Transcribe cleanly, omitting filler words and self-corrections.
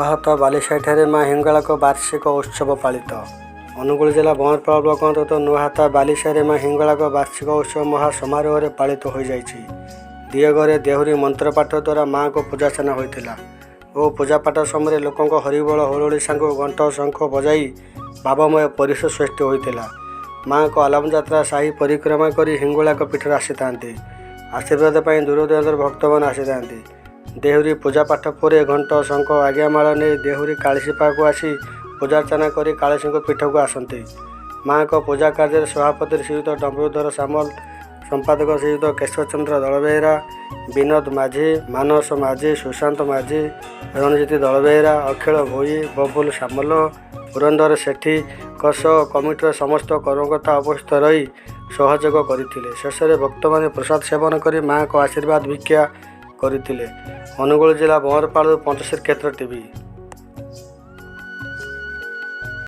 ନୂଆହାତ ବାଲିସାହିଠାରେ ମା ହିଙ୍ଗୁଳାଙ୍କ ବାର୍ଷିକ ଉତ୍ସବ ପାଳିତ। ଅନୁଗୁଳ ଜିଲ୍ଲା ବଅଁରପାଳ ବ୍ଲକ ଅନ୍ତର୍ଗତ ନୂଆହାତ ବାଲିସାହିରେ ମା ହିଙ୍ଗୁଳାଙ୍କ ବାର୍ଷିକ ଉତ୍ସବ ମହା ସମାରୋହରେ ପାଳିତ ହୋଇଯାଇଛି। ଦିଅଘରେ ଦେହୁରୀ ମନ୍ତ୍ରପାଠ ଦ୍ୱାରା ମା'ଙ୍କ ପୂଜାର୍ଚ୍ଚନା ହୋଇଥିଲା ଓ ପୂଜାପାଠ ସମୟରେ ଲୋକଙ୍କ ହରିବୋଲ, ହୁଳହୁଳି ସାଙ୍ଗକୁ ଘଣ୍ଟ, ଶଙ୍ଖ ବଜାଇ ଭାବମୟ ପରିବେଶ ସୃଷ୍ଟି ହୋଇଥିଲା। ମା'ଙ୍କ ଆଲାମ ଯାତ୍ରା ସାହି ପରିକ୍ରମା କରି ହିଙ୍ଗୁଳାଙ୍କ ପୀଠରେ ଆସିଥାନ୍ତି। ଆଶୀର୍ବାଦ ପାଇଁ ଦୂରଦୂରାନ୍ତରୁ ଭକ୍ତମାନେ ଆସିଥାନ୍ତି। ଦେହୁରୀ ପୂଜାପାଠ ପରେ ଘଣ୍ଟ, ଶଙ୍ଖ, ଆଜ୍ଞାମାଳ ନେଇ ଦେହୁରୀ କାଳିସୀ ପାଖକୁ ଆସି ପୂଜାର୍ଚ୍ଚନା କରି କାଳିସୀଙ୍କ ପୀଠକୁ ଆସନ୍ତି। ମା'ଙ୍କ ପୂଜା କାର୍ଯ୍ୟରେ ସଭାପତି ଶ୍ରୀଯୁକ୍ତ ଡମ୍ବରୁଧର ସାମଲ, ସମ୍ପାଦକ ଶ୍ରୀଯୁକ୍ତ କେଶବଚନ୍ଦ୍ର ଦଳବେହେରା, ବିନୋଦ ମାଝୀ, ମାନସ ମାଝୀ, ସୁଶାନ୍ତ ମାଝୀ, ରଣଜିତ ଦଳବେହେରା, ଅଖିଳ ଭୋଇ, ବବୁଲ ସାମଲ, ପୁରନ୍ଦର ସେଠୀଙ୍କ ସହ କମିଟିର ସମସ୍ତ କର୍ମକର୍ତ୍ତା ଉପସ୍ଥିତ ରହି ସହଯୋଗ କରିଥିଲେ। ଶେଷରେ ଭକ୍ତମାନେ ପ୍ରସାଦ ସେବନ କରି ମା'ଙ୍କ ଆଶୀର୍ବାଦ ଭିକ୍ଷା କରିଥିଲେ। ଅନୁଗୁଳ ଜିଲ୍ଲା ବଅଁରପାଳରୁ ପଞ୍ଚଶ୍ରୀକ୍ଷେତ୍ର ଟିଭି।